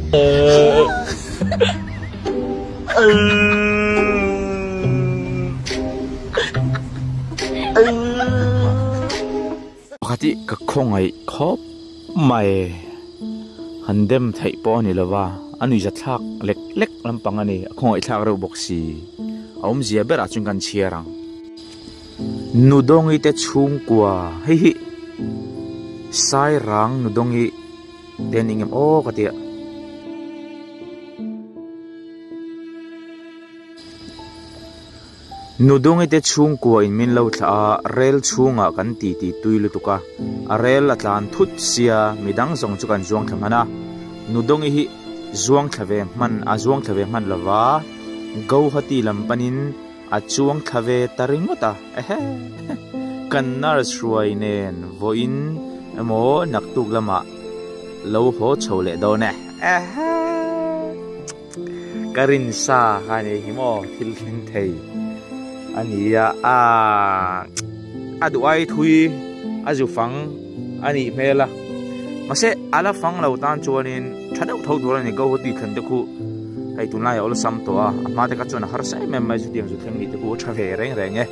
Pakhat hi ka khawngaih khawp mai. Han dem theih pawh a ni lo va, a nuihza thlak lek lek lampang a ni, a khawngaih thlak reuh bawk si. A awmzia berah chuan kan chhiar ang. Nudawngi te chhungkua hei hi Sairang Nudawngi te an eng em aw ka tia. Nudungi te chhungkua in min lo thlah a, rel chhungah kan ti ti tui lutuk a, a rel a tlan thut sia midang zawng chu kan zuang thla hman a, Nudungi hi zuang thla ve hman a zuang thla ve hman lova, Guwahati lam panin a chuang thla ve ta ringawt a, ehe kan nurse hruai nen vawiin emaw naktuk lamah lo haw chho leh dawn e, ehe. Ka rin sa kha a nih hi maw thil thleng thei a ni a aaa a duh ai thui a zu fang a nih hmel a mahse a la fang lo tan chuanin tha deuh tho tur a ni Guwahati thlen te khu hei tunlai a awlsam tawh a a hma te kha chuan a harsa em em mai chutiang zu thleng nih te khu a tha ve reng reng e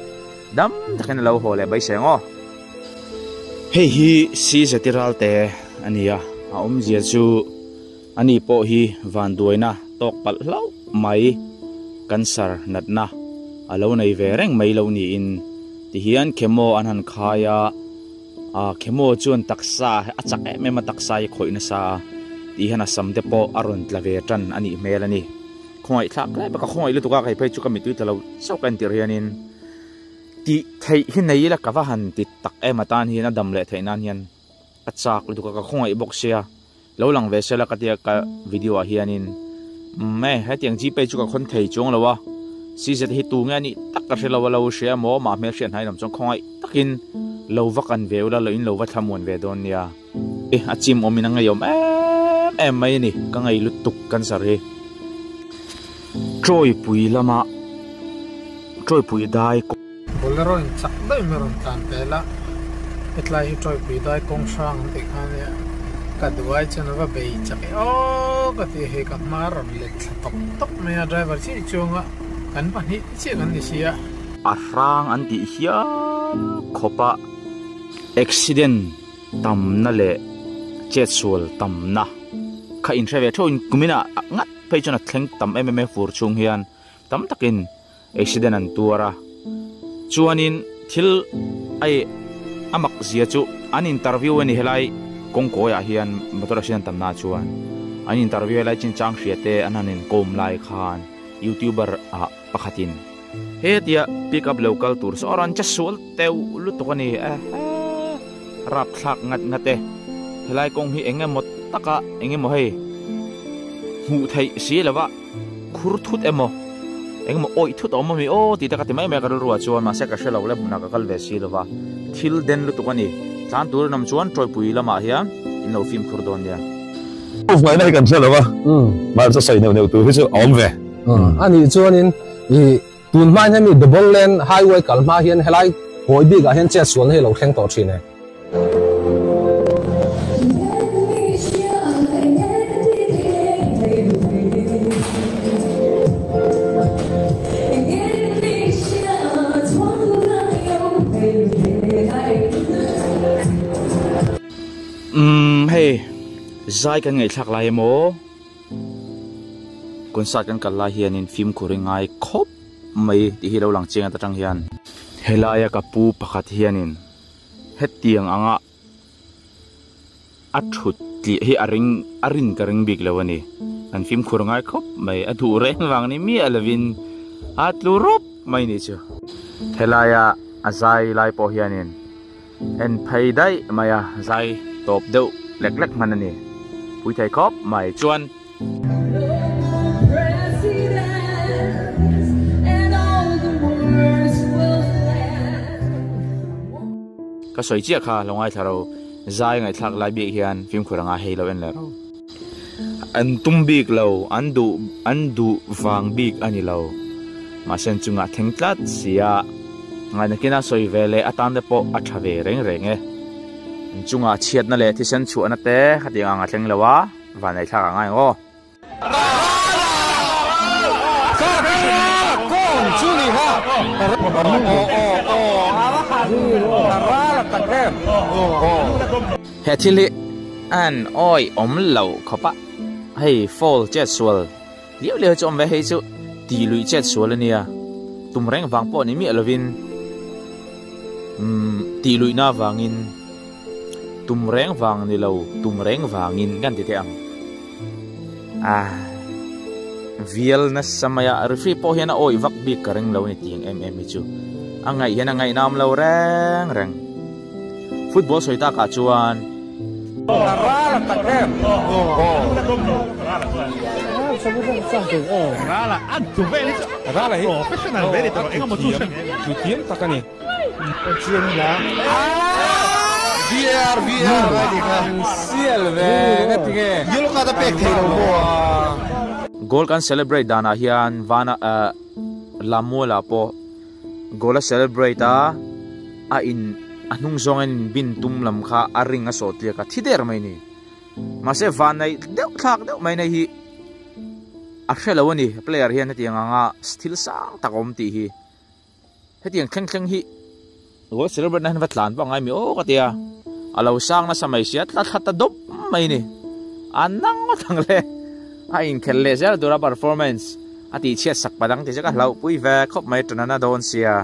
dam takin a lo haw leh mai seng aw. Hei hi Sizatiral te a ni a a awmzia chu. Ani pawh hi vanduaina tawk palh hlauh mai, cancer natna a lo nei ve reng mai lo niin tihian chemo an han khai a, ah chemo chuan taksa a chak em em a taksa hi a khawih nasa a tihian a sam te pawh a rawn tla ve tan a nih hmel a ni. Khawngaih thlak hle bawk a, khawngaih lutuk a kei phei chu ka mittui tla lo chauh ka entir hianin tih theih hi nei ila ka va han ti tak em atan hian a dam leh theih nan hian a chak lutuk a ka khawngaih bawk sia. Lo lang ve sela ka tia ka video ah hianin umm e hetiang gpay chu ka khawn thei chuang lo a CZ hi tu nge anih tak ka hre lo a lo hria maw mah hmel hriat hnai lam chuan khawngaih takin lo va kan ve ula lo in lo va thlamuan ve dawn nia e a chim awm in a ngeiawm em em mai a ni ka ngei lutuk cancer hi Tawipui lama Tawipui dai Bolero in chak daih mai rawn tlan tel a, hetlai hi Tawipui dai kawng hrang an tih kha ania, ka duai chuan a va bei chak e aw ka ti hei ka hma rawn let thla tawp tawp mai a driver chiah chuanga kan pahnih chiah kan ni si a. A hrang an tih hial khawp a, accident tamna leh chetsual tamna kha inhre ve theuhin kuminah ngat phei chuan a thleng tam em em e fur chhung hian tam takin Accident an tuar a, chuanin thil ai a mak zia chu an interview a ni helai kawngkawi ah hian motor accident tam na chuan an interview helai chinchang hria te an han inkawm lai khan youtuber ah pakhat in hetia pick up lo kal tur saw a rawn che sual teuh lutuk a ni ehe rapthlak ngat ngat e helai kawng hi eng emaw taka eng emaw hei hmuh theih si lova. Khur thut emaw engemaw awih thut a awm ami aw tih te ka ti mai mai a ka rilru ah chuan mahse ka hrelo le hmunah ka kal ve si lova thil den lutuk a ni tlan tur in awm chuan tawipui lamah hian in lo fimkhur dawn nia. Ngaihna hi kan hre lo a, mahse sawi neuh neuh tur hi chu a awm ve. A nih chuanin i tun hma hian hemi Double Lane Highway kal hma hian helai kawi bikah hian chetsualna hi a lo thleng tawh thin e. Umm hei zai kan ngaihthlak lai emaw concert kan kal lai hianin fimkhur hi ngai khawp mai tih hi lo lang chiang ata tang hian helaia ka pu pakhat hianin Hetiang anga a thut tih hi a ring a rin ka ring bik lo a ni. Kan fimkhur ngai khawp mai a duh reng vang ni miah lovin a tlu rawp mai ni chu. Helaia a zai lai pawh hianin en phei daih mai a zai tawp deuh lek lek hman a ni. Pui thei khawp mai chuan. Ka sawi chiah kha lo ngaithla ro zai ngaihthlak lai bik hian fimkhur anga hei lo en leh ro. An tum bik lo an duh an duh vang bik a ni lo mahse an chungah thleng tlat sia ngaihnakin a sawi ve leh atan te pawh a tha ve reng reng e. An chungah chhiatna leh thisen chhuahna te khatiang ang a thleng lo a. Van ei thlak ang ai aw. He thil hi an awi awm lo khawp a, hei foul chet sual liau liau chu awm ve, hei chu tih luih chet sual a nia, tum reng vang pawh ni miah lovin umm tih luihna avangin tum reng vang ni lo, tum reng vangin kan ti teh ang. Ah vial nasa mai a, referee pawh hian a awih vak bik ka ring lo a ni tih ang em em hi chu a ngaih hian a ngaihnam lo reng reng. Football sawi takah chuan. Goal kan celebrate danah hian vana Lamuala pawh Goal a celebrate a, a in a hnung zawng in bin tum lam kha a ring a sawh tliak a, thi der mai ni. Mahse vanneih deuh thlak deuh mai nei hi a hre lo a ni, player hian hetiang anga thil sang tak a awm tih hi. Hetiang thleng thleng hi goal celebrate na hian va tlan pawh a ngai mi aw ka tia, a lo sang nasa mai sia tla thla ta dawp mai ni. A nang ngawt ang le, a inkhelh leh zel tura performance. A tih chhiat sak pa dang tih chu ka hlauh pui ve khawp mai tan a dawn sia.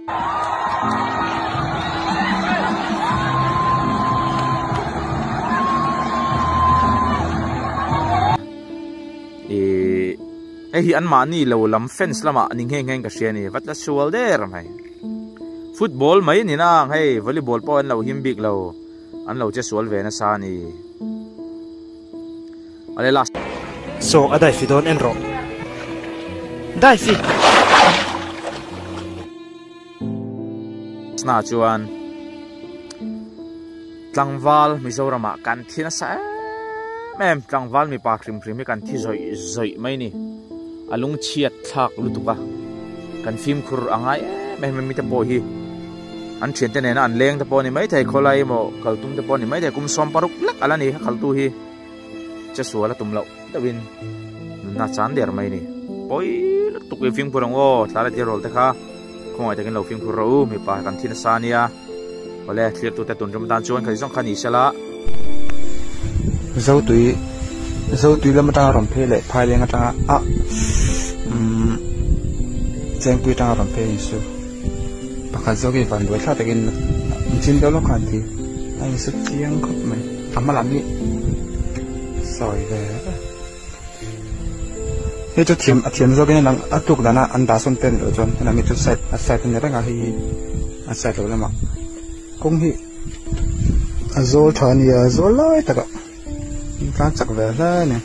Ihh hei hi an mahni lo lam fence lamah ni nghe nghe in ka hria a ni va tla sual der mai. Football mai a ni na ang hei volleyball pawh an lo him bik lo an lo che sual ve nasa a ni. Ale last. Saw a daifi dawn en rawh. Daifi! Sna chuan tlangval Mizoramah kan thi nasa em em, tlangval mipa hrim hrim hi kan thi zawih zawih mai ni. A lungchhiat thlak lutuk a, kan fimkhur a ngai em em a mite pawh hi an thiante nena an leng te pawh a ni maithei, khawlai emaw kal tum te pawh a ni maithei, kum 60 lek a la ni a khaltu hi. Che sual a tum loh deuhin nunna chan der mai a ni. Pawi lutuk i fimkhur ang aw, thlai la tirawl te kha khawngaih takin lo fimkhur rawh u, mipa kan thi nasa a nia. Awle thlirtute tun tum tan chuan khaih zawng kha ni sela. Zotui Zotui lam atanga rawn phei leh Phaileng atanga a umm Chengpui atanga rawn phei a insu pakhat zawk hi vanduai thlak takin an chin deuh lawk khan an thi a insu chiang khawp mai. A hma lam hi sawi ve hei chu thiam a thiam zawk in a lang a tluk dana an dah sawn te a nih loh chuan helam hi chu side a side a ni reng a hei hi a side loh lamah kawng hi a zawl tha a ni a zawl lai takah tlan chak ve hle a ni.